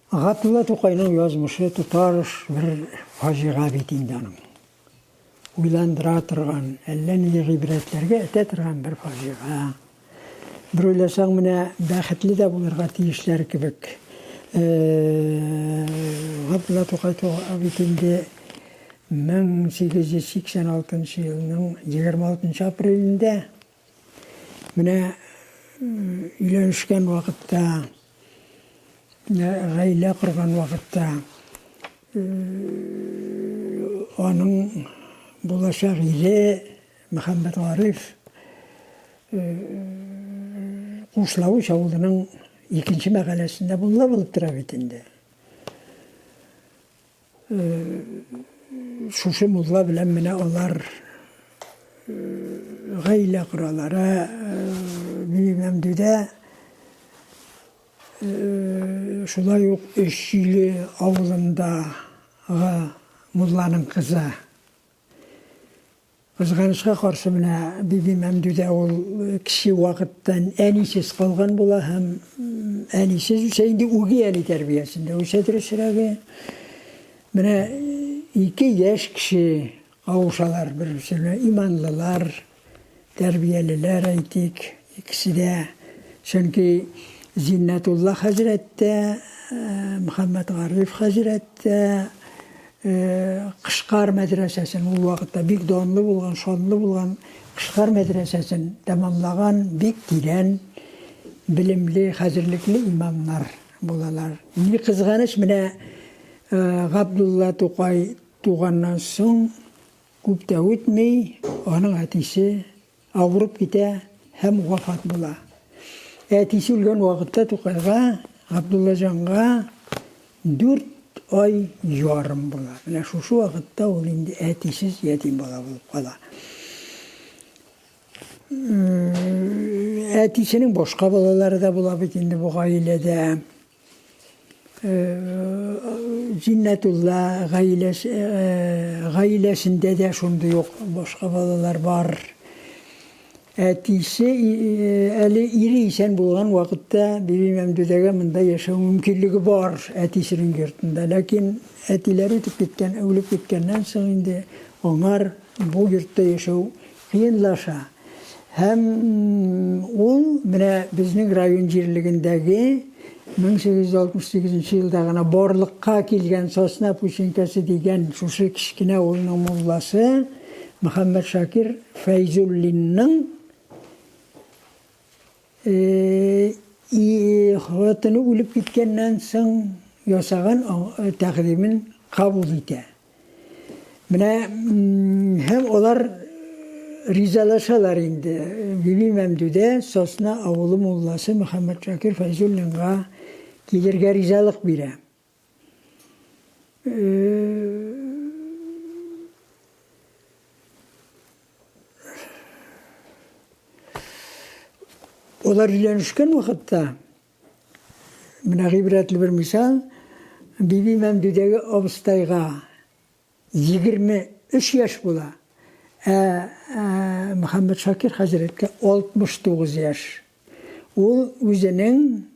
Габдулла Тукайның язмышы тоташ бер фаҗига бит инде аның. Уйландыра торган, әллә нинди гыйбрәтләргә этә торган бер фаҗига. Бер уйласаң, менә бәхетле дә булырга тиешләр кебек. Габдулла Тукай туа бит инде 1886 елның 26 апрелендә. Менә өйләнешкән вакытта, гаилә корган вакытта аның булачак ире Мөхәммәт Гариф Кушлавыч авылының икенче мәхәлләсендә мулла булып тора бит инде. Шушы мулла белән менә алар гаилә коралар. Биби Мәмдүдә шулай ук Өчиле авылындагы мулланың кызы. Кызганычка каршы, менә Биби Мәмдүдә ул кече вакыттан әнисез калган була һәм әнисез үсә, инде үги әни тәрбиясендә үсә дөресрәге. Менә ике яшь кеше кавышалар бер-берсенә, иманлылар, Тәрбиялеләр, әйтик, икесе дә. Чөнки Зиннәтулла хәзрәт тә, Мөхәммәтгариф хәзрәт тә Кышкар мәдрәсәсен, ул вакытта бик данлы булган, шанлы булган Кышкар мәдрәсәсен тәмамлаган бик тирән белемле, хәзерлекле имамнар булалар. Ни кызганыч, менә Габдулла Тукай туганнан соң Күп тә үтми, аның әтисе авырып китә һәм вафат була. Әтисе үлгән вакытта Тукайга, Габдуллаҗанга дүрт ай ярым була. Менә шушы вакытта ул инде әтисез ятим бала булып кала. Әтисенең башка балалары да була бит инде бу гаиләдә. Зиннәтулла гаиләсе, гаиләсендә дә шундый ук башка балалар бар. Әтисе әле ире исән булган вакытта Биби Мәмдүдәгә монда яшәү мөмкинлеге бар әтисенең йортында. Ләкин әтиләре үтеп киткән, үлеп киткәннән соң инде аңар бу йортта яшәү кыенлаша. Һәм ул менә безнең район җирлегендәге 1868 нче елда гына барлыкка килгән Сосна пүчинкәсе дигән шушы кечкенә авылның мулласы Мөхәммәтшакир Фәйзуллинның хатыны үлеп киткәннән соң ясаган тәкъдимен кабул итә. Менә һәм алар ризалашалар инде. Биби Мәмдүдә Сосна авылы мулласы Мөхәммәтшакир Фәйзуллинга килергә ризалык бирә. Алар өйләнешкән вакытта, менә гыйбрәтле бер мисал, Биби Мәмдүдәге абыстайга 23 яшь була, ә Мөхәммәтшакир хәзрәткә 69 яшь. Ул үзенең,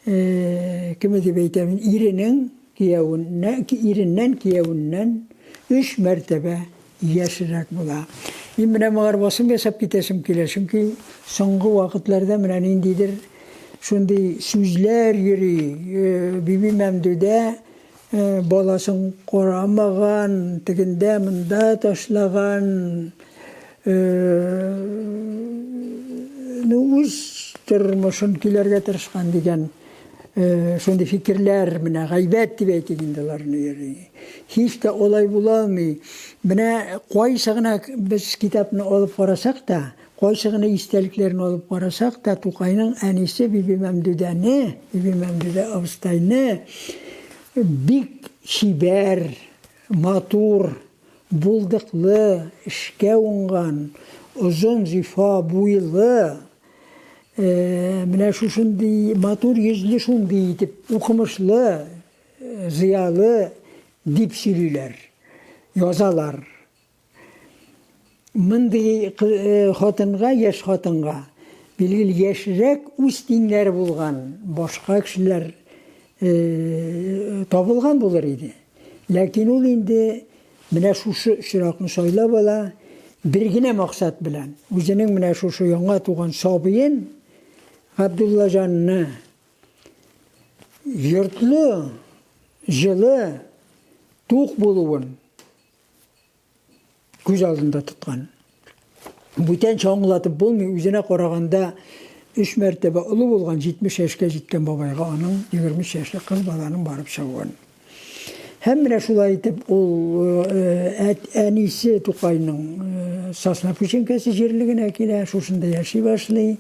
кеме дип әйтәм, иренең киявеннән, иреннән киявеннән өч мәртәбә яшьрәк була. Мин менә моңар басым ясап китәсем килә, чөнки соңгы вакытларда менә ниндидер шундый сүзләр йөри, Биби Мәмдүдә Баласын карамаган, тегендә монда ташлаган, ну, үз тормышын көйләргә тырышкан дигән шундый фикерләр, менә гайбәт дип әйтик инде аларны йөри. Һич тә алай була алмый. Менә кайсы гына без китапны алып карасак та, Кайсы гына истәлекләрен алып карасак та, Тукайның әнисе Бибимәмдүдәне, Бибимәмдүдә абыстайны бик чибәр, матур, булдыклы, эшкә уңган, озын зифа буйлы, менә шушындый матур йөзле шундый итеп, укымышлы, зыялы дип сөйлиләр, язалар. Мондый хатынга, яшь хатынга, билгеле, яшьрәк үз тиңнәре булган башка кешеләр табылган булыр иде. Ләкин ул инде менә шушы очракны сайлап ала, бер генә максат белән, үзенең менә шушы яңа туган сабыен, Габдуллаҗанны йортлы, җылы, тук булуын күз алдында тоткан. Бүтәнчә аңлатып булмый, үзенә караганда өч мәртәбә олы булган 70 яшькә җиткән бабайга аның 23 яшьлек кыз баланың барып чыгуын. Һәм менә шулай итеп ул э, әнисе Тукайның э, Сосна Пүчинкәсе җирлегенә килә, шушында яши башлый.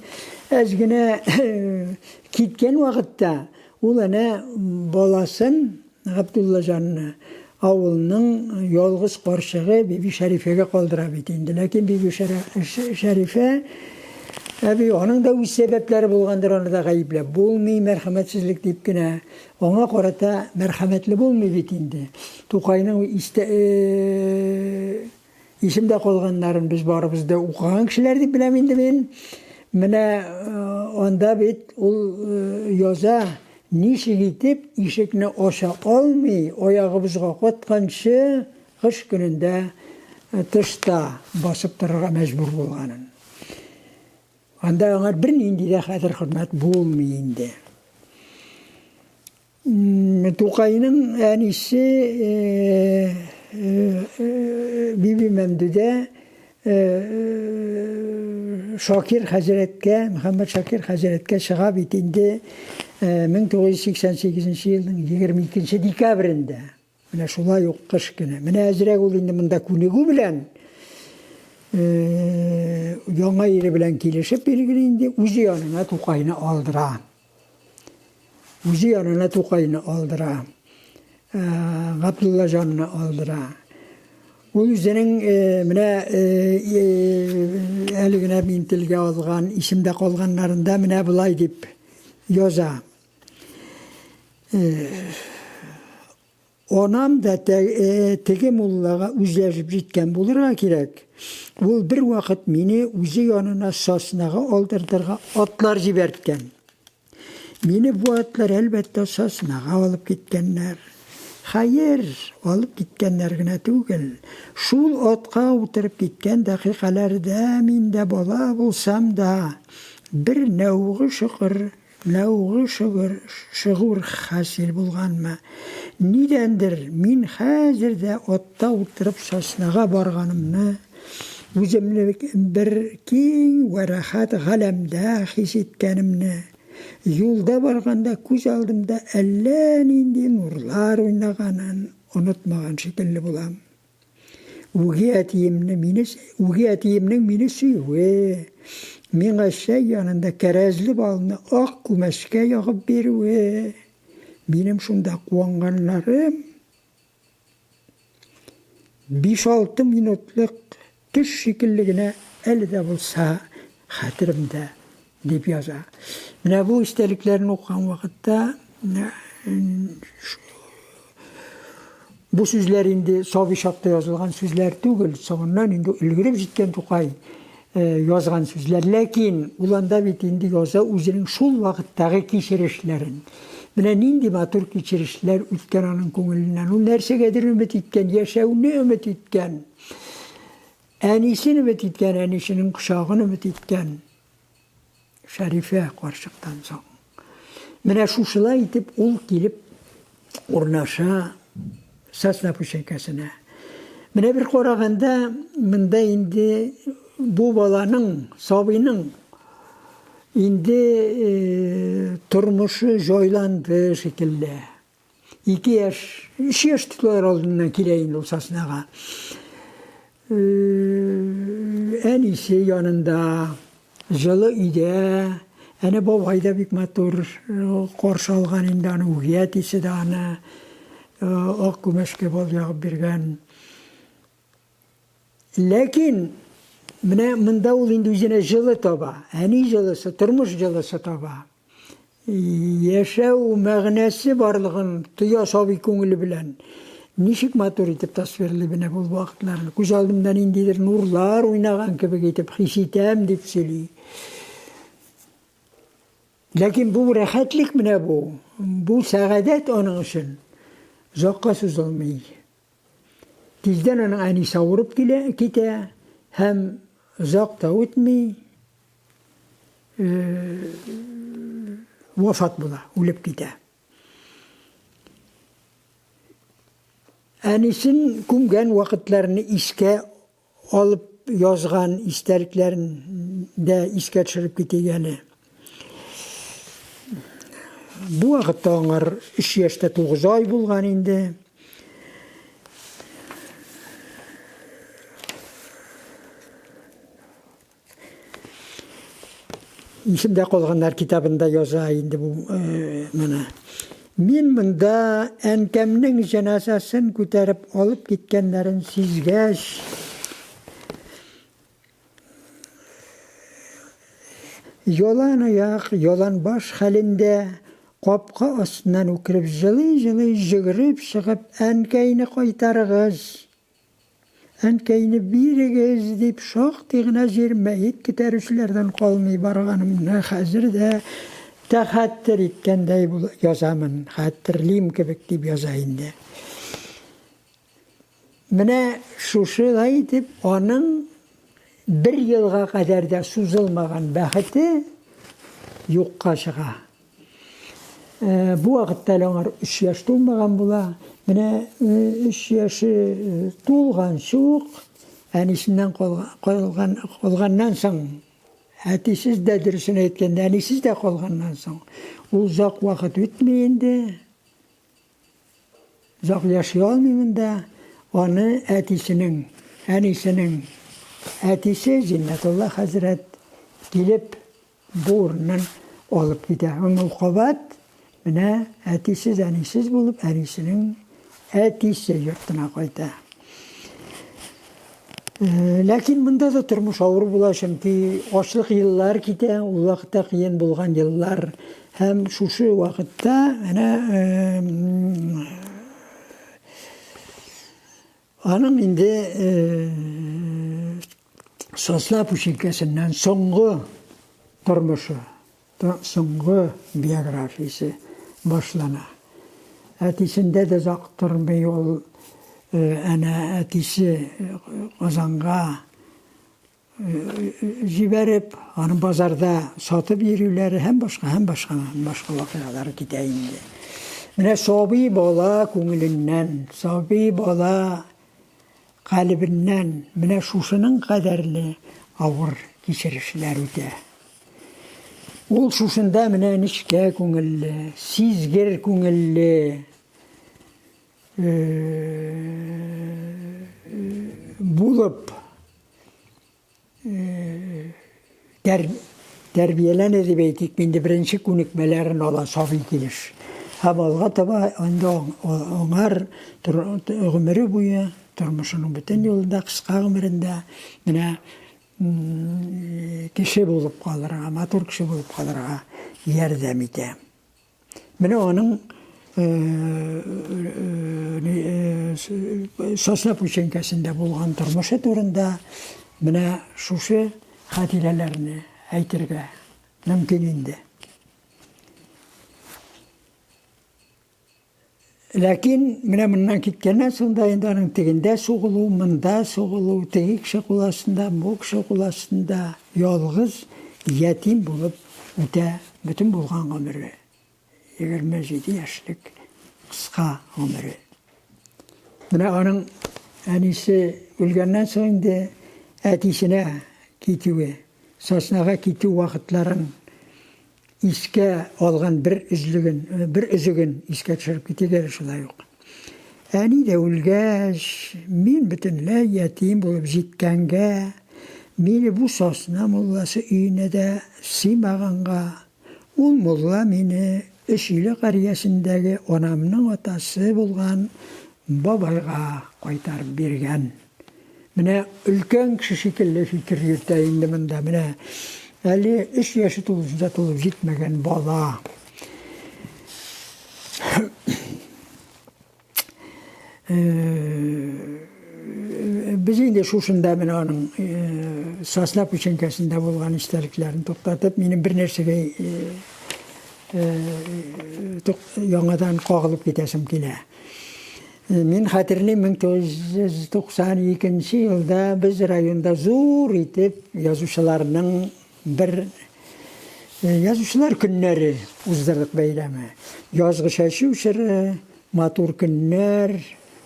Әз генә э, киткән вакытта ул әнә баласын Габдуллаҗанны авылның ялгыз карчыгы Биби Шәрифәгә калдыра бит инде. Ләкин Биби Шәрифә әби аның да үз сәбәпләре булгандыр, аны да гаепләп булмый, мәрхәмәтсезлек дип кенә. Аңа карата мәрхәмәтле булмый бит инде. Тукайның истә Исемдә калганнарын без барыбыз да укыган кешеләр дип беләм инде мин. Менә анда бит ул яза, ничек итеп ишекне ача алмый, аягыбызга катканчы кыш көнендә тышта басып торырга мәҗбүр булганын. Анда аңа бернинди дә кадер-хөрмәт булмый инде. Тукайның әнисе Биби Мәмдүдә Шакир хәзрәткә, Мөхәммәд Шакир хәзрәткә чыга бит инде 1988 елның 22 декабрендә. Менә шулай ук кыш көне. Менә әзрәк ул инде монда күнегү белән яңа ире белән килешеп билгеле инде үзе янына Тукайны алдыра. Үзе янына Тукайны алдыра. Габдуллаҗанны алдыра. Ул үзенең менә әле генә мин телгә алган, исемдә калганнарында менә болай дип яза. Анам да теге муллага үзләшеп җиткән булырга кирәк. Ул бервакыт мине үзе янына Саснага алдыртырга атлар җибәрткән. Мине бу атлар, әлбәттә, Саснага алып киткәннәр. Хәер, алып киткәннәр генә түгел, шул атка утырып киткән дәкыйкаләрдә мин дә бала булсам да, бер нәүгы чокыр Нәүгы шөгер, шөгур хасил булганмы? Нидәндер мин хәзер дә атта утырып саснага барганымны, үземне бер киң вә рәхәт галәмдә хис иткәнемне, юлда барганда күз алдымда әллә нинди нурлар уйнаганын онытмаган шикелле булам. Үги әтиемне мине үги әтиемнең мине сөюе, миңа чәй янында кәрәзле балны ак күмәчкә ягып бирүе, минем шунда куанганнарым биш-алты минутлык төш шикелле генә әле дә булса хәтеремдә, дип яза. Менә бу истәлекләрне укыган вакытта Бу сүзләр инде сабый чакта язылган сүзләр түгел, соңыннан инде өлгереп җиткән Тукай язган сүзләр. Ләкин ул анда бит инде яза үзенең шул вакыттагы кичерешләрен. Менә нинди матур кичерешләр үткән аның күңеленнән. Ул нәрсәгәдер өмет иткән, яшәүне өмет иткән. Әнисен өмет иткән, әнисенең кочагын өмет иткән. Шәрифә карчыктан соң. Менә шушылай итеп ул килеп урнаша Сосна пүчәкәсенә. Менә бер караганда, монда инде бу баланың, сабыйның инде э, тормышы җайланды шикелле. Ике яшь, өч яшь тотылар алдыннан килә инде ул Соснага. Әнисе янында, җылы өйдә, әнә бабай да бик матур каршы алган инде аны, үги әтисе дә аны ак күмәчкә бал ягып биргән. Ләкин менә монда ул инде үзенә җылы таба, әни җылысы, тормыш җылысы таба. Яшәү мәгънәсе барлыгын тоя сабый күңеле белән. Ничек матур итеп тасвирлый менә бу вакытларны. Күз алдымда ниндидер нурлар уйнаган кебек итеп хис итәм, дип сөйли. Ләкин бу рәхәтлек менә бу, бу сәгадәт аның өчен озакка сузылмый. Тиздән аның әнисе авырып килә, китә һәм озак та үтми, вафат була, үлеп китә. Әнисен күмгән вакытларны искә алып язган истәлекләрен дә искә төшереп китик әле. Бу вакытта аңар 3 яшь тә 9 ай булган инде. Исемдә калганнар китабында яза инде бу э, моны. Мин монда әнкәмнең җеназасын күтәреп алып киткәннәрен сизгәч, ялан аяк, ялан баш хәлендә капка астыннан үкереп җылый-җылый җөгереп чыгып, әнкәйне кайтарыгыз, Әнкәйне бирегез, дип шактый гына җир мәет күтәрүчеләрдән калмый барганымны хәзер дә тәхәттер иткәндәй язамын, хәтерлим кебек дип яза инде. Менә шушылай итеп аның бер елга кадәр дә сузылмаган бәхете юкка чыга. Э, бу вакытта әле аңар 3 яшь тулмаган була. Менә 3 э, яше э, тулганчы ук әнисеннән калган, калганнан соң, әтисез дә дөресен әйткәндә, әнисез дә калганнан соң, ул озак вакыт үтми инде. Озак яши алмый монда, аны әтисенең, әнисенең әтисе Зиннәтулла хәзрәт килеп Бу урыннан алып китә. Һәм ул кабат менә әтисез, әнисез булып, әнисенең әтисе йортына кайта. Э, ләкин монда да тормыш авыр була, чөнки ачлык еллар китә, ул вакытта кыен булган еллар. Һәм шушы вакытта менә э, Аның инде Сосна пүчинкәсеннән соңгы тормышы, соңгы биографиясе башлана. Әтисендә дә озак тормый ул, әнә әтисе Казанга җибәреп, аны базарда сатып йөрүләре һәм башка, һәм башка, һәм башка вакыйгалар китә инде. Менә сабый бала күңеленнән, сабый бала калебеннән менә шушының кадәрле авыр кичерешләр үтә. Ул шушында менә нечкә күңелле, сизгер күңелле, булып тәрбияләнә дип әйтик, инде беренче күнекмәләрен ала сабый килеш. Һәм алга таба инде аңар гомере буе, тормышының бөтен юлында, кыска гомерендә менә кеше булып калырга, матур кеше булып калырга ярдәм итә. Менә аның Сосна пүчинкәсендә булган тормышы турында менә шушы хатирәләрне әйтергә мөмкин инде. Ләкин менә моннан киткәннән соң да инде аның тегендә сугылу, монда сугылу, теге кеше кул астында, бу кеше кул астында ялгыз ятим булып үтә бөтен булган гомере. 27 яшьлек кыска гомере. Менә аның әнисе үлгәннән соң инде әтисенә китүе, Соснага китү вакытларын Искә алган бер өзлеген, бер өзеген искә төшереп китик әле шулай ук. Әни дә үлгәч, мин бөтенләй ятим булып җиткәнгә, мине бу Сосна мулласы өенә дә сыймаганга, ул мулла мине Өчиле карьясендәге анамның атасы булган бабайга кайтарып биргән. Менә өлкән кеше шикелле фикер йөртә инде монда. Менә әле өч яше тулысынча тулып җитмәгән бала. Э, без инде шушында менә аның э, Сосна пүчинкәсендә булган истәлекләрен туктатып, минем бер нәрсәгә э, яңадан кагылып китәсем килә. Мин хәтерлим, 1992 елда без районда зур итеп язучыларның бер язучылар көннәре уздырдык бәйрәме. Язгы чәчү чоры, матур көннәр,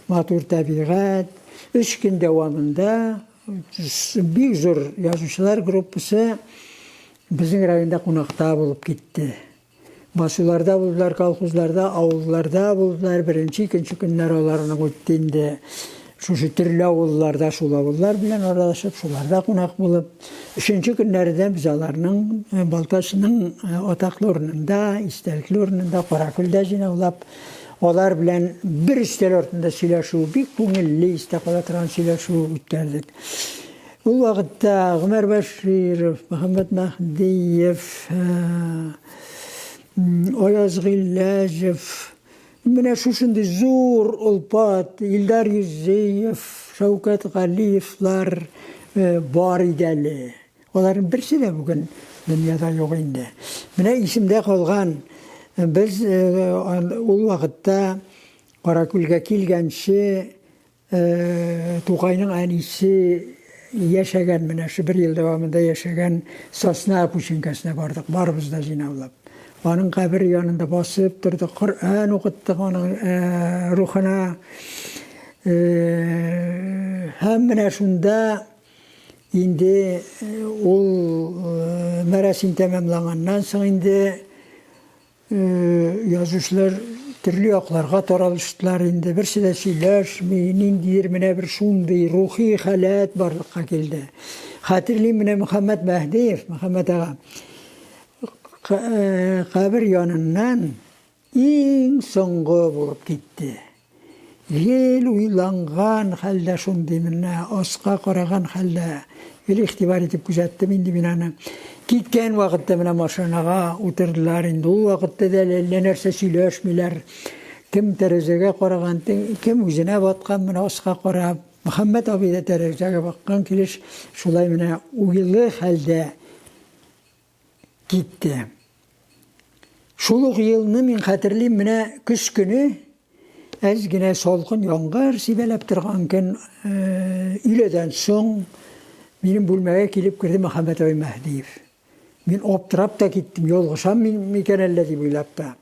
матур табигать. Өч көн дәвамында бик зур язучылар группасы безнең районда кунакта булып китте. Басуларда булдылар, колхозларда, авылларда булдылар. Беренче, икенче көннәр аларның үтте инде. Шушы төрле авылларда, шул авыллар белән аралашып, шуларда кунак булып. Өченче көннәрдә без аларның э, Балтачның э, атаклы урынында, истәлекле урынында, Каракүлдә җыйнаулап, алар белән бер өстәл артында сөйләшү, бик күңелле истә кала торган сөйләшү үткәрдек. Ул вакытта Гомәр Бәширов, Мөхәммәт Мәһдиев, Аяз Гыйләҗев, менә шушындый зур олпат Илдар Юзеев, Шәүкәт Галиевлар бар иде әле. Аларның берсе дә бүген дөньяда юк инде. Менә исемдә калган, без ул вакытта Каракүлгә килгәнче Тукайның әнисе яшәгән, менә шу бер ел дәвамында яшәгән Сосна пүчинкәсенә бардык, барыбыз да җыйнаулап. Аның кабере янында басып тордык, Коръән укыттык аның рухына. Һәм менә шунда инде ул мәрасим тәмамланганнан соң инде Язучылар төрле якларга таралыштылар инде, берсе дә сөйләшми, ниндидер менә бер шундый рухи халәт барлыкка килде. Хәтерлим менә Мөхәммәт Мәһдиев, Мөхәммәт ага, кабер яныннан иң соңгы булып китте. Гел уйланган хәлдә шундый менә, аска караган хәлдә. Гел игътибар итеп күзәттем инде мин аны. Киткән вакытта менә машинага утырдылар инде. Ул вакытта да әллә нәрсә сөйләшмиләр. Кем тәрәзәгә караган, кем үзенә баткан менә аска карап. Мөхәммәт абый да тәрәзәгә баккан килеш шулай менә уйлы хәлдә китте. Шул ук елны мин хәтерлим, менә көз көне әз генә салкын яңгыр сибәләп торган көн, өйләдән соң минем бүлмәгә килеп керде Мөхәммәт абый Мәһдиев. Мин аптырап та киттем, ялгышам мин микән әллә дип уйлап та.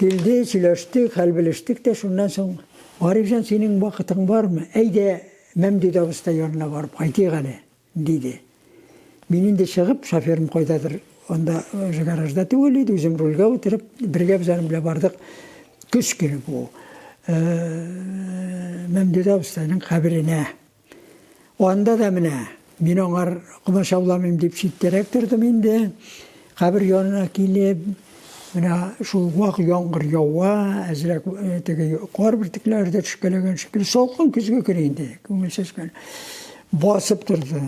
Килде, сөйләштек, хәл белештек тә, шуннан соң, Гарифҗан, синең вакытың бармы? Әйдә, Мәмдүд абыстай янына барып кайтыйк әле. Диде. Мин инде чыгып, шоферым кайдадыр, анда уже гаражда түгел иде, үзем рульгә утырып, бергә без аның белән бардык. Көз көне бу. Мәмдүдә абыстайның каберенә. Анда да менә мин аңар комачауламыйм дип читтәрәк тордым инде. Кабер янына килеп, менә шул вак яңгыр ява, әзрәк э, теге кар бөртекләре дә төшкәләгән шикелле, салкын көзге көн инде, күңелсез көн. Басып торды.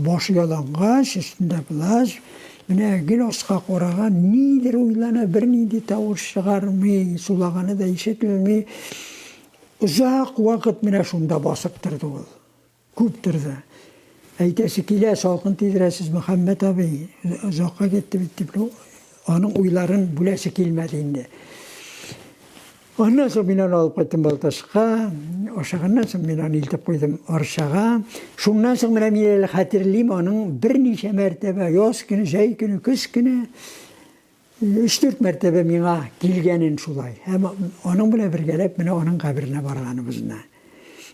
Башы ялангач, өстендә плащ. Менә гел аска караган, нидер уйлана, бернинди тавыш чыгармый, сулаганы да ишетелми. Озак вакыт менә шунда басып торды ул. Күп торды. Әйтәсе килә, салкын тидерәсез, Мөхәммәт абый, озакка китте бит дип, ну, аның уйларын бүләсе килмәде инде. Аннан соң мин аны алып кайттым Балтачка, ашаганнан соң мин аны илтеп куйдым Арчага. Шуннан соң менә мин әле хәтерлим, аның берничә мәртәбә яз көне, җәй көне, көз көне Өч-дүрт мәртәбә миңа килгәнен шулай. Һәм аның белән бергәләп менә аның каберенә барганыбызны.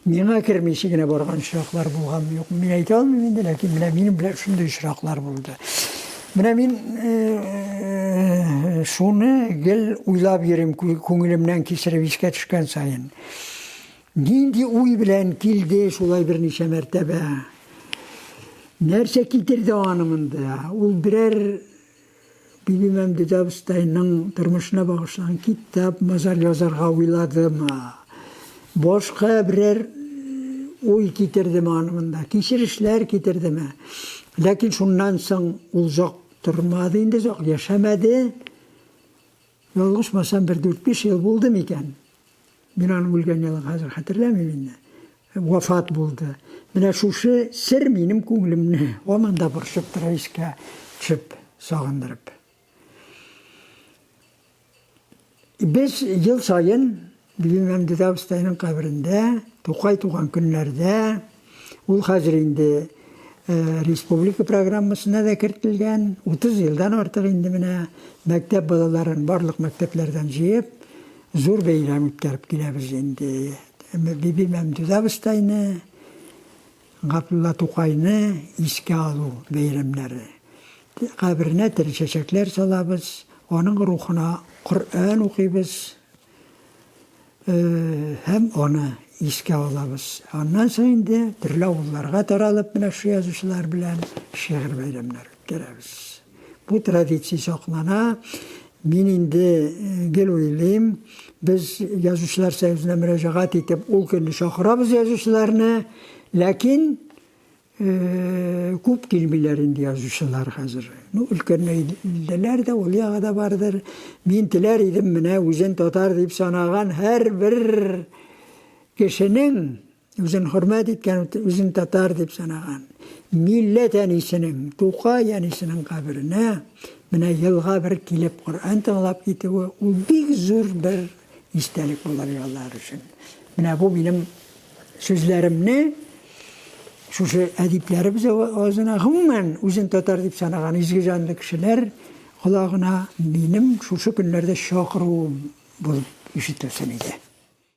Миңа кермичә генә барган очраклар булганмы, юкмы, мин әйтә алмыйм инде, ләкин менә минем белән шундый очраклар булды. Менә мин э, шуны гел уйлап йөрим, күңелемнән кичереп искә төшкән саен. Нинди уй белән килде шулай берничә мәртәбә? Нәрсә китерде аны монда? Ул берәр Биби Мәмдүдә абыстайның тормышына багышланган китап мазар язарга уйладымы? Башка берәр уй китердеме аны монда? Кичерешләр китердеме? Ләкин шуннан соң ул озак тормады инде, озак яшәмәде. Ялгышмасам, бер дүрт-биш ел булды микән? Мин аның үлгән елын хәзер хәтерләмим инде. Вафат булды. Менә шушы сер минем күңелемне һаман да борчып тора, искә төшеп, сагындырып. Без ел саен Биби Мәмдүдә абыстайның каберендә Тукай туган көннәрдә, ул хәзер инде республика программасына да кертелгән, 30 елдан артык инде менә мәктәп балаларын барлык мәктәпләрдән җыеп, зур бәйрәм үткәреп киләбез инде. Биби Мәмдүдә абыстайны, Габдулла Тукайны искә алу бәйрәмнәре. Каберенә тере чәчәкләр салабыз, аның рухына Коръән укыйбыз һәм аны искә алабыз. Аннан соң инде төрле авылларга таралып, менә шушы язучылар белән шигырь бәйрәмнәре үткәрәбез. Бу традиция саклана. Мин инде гел уйлыйм, без Язучылар союзына мөрәҗәгать итеп, ул көнне чакырабыз язучыларны, ләкин күп килмиләр инде язучылар хәзер. Ну, өлкәнәйделәр дә, ул ягы да бардыр. Мин теләр идем, менә үзен татар дип санаган һәрбер кешенең Үзен хөрмәт иткән, үзен татар дип санаган милләт әнисенең, Тукай әнисенең каберенә менә елга бер килеп Коръән тыңлап китүе, ул бик зур бер истәлек булыр алар өчен. Менә бу минем сүзләремне шушы әдипләребез авызына, гомумән, үзен татар дип санаган изге җанлы кешеләр колагына минем шушы көннәрдә чакыруым булып ишетелсен иде.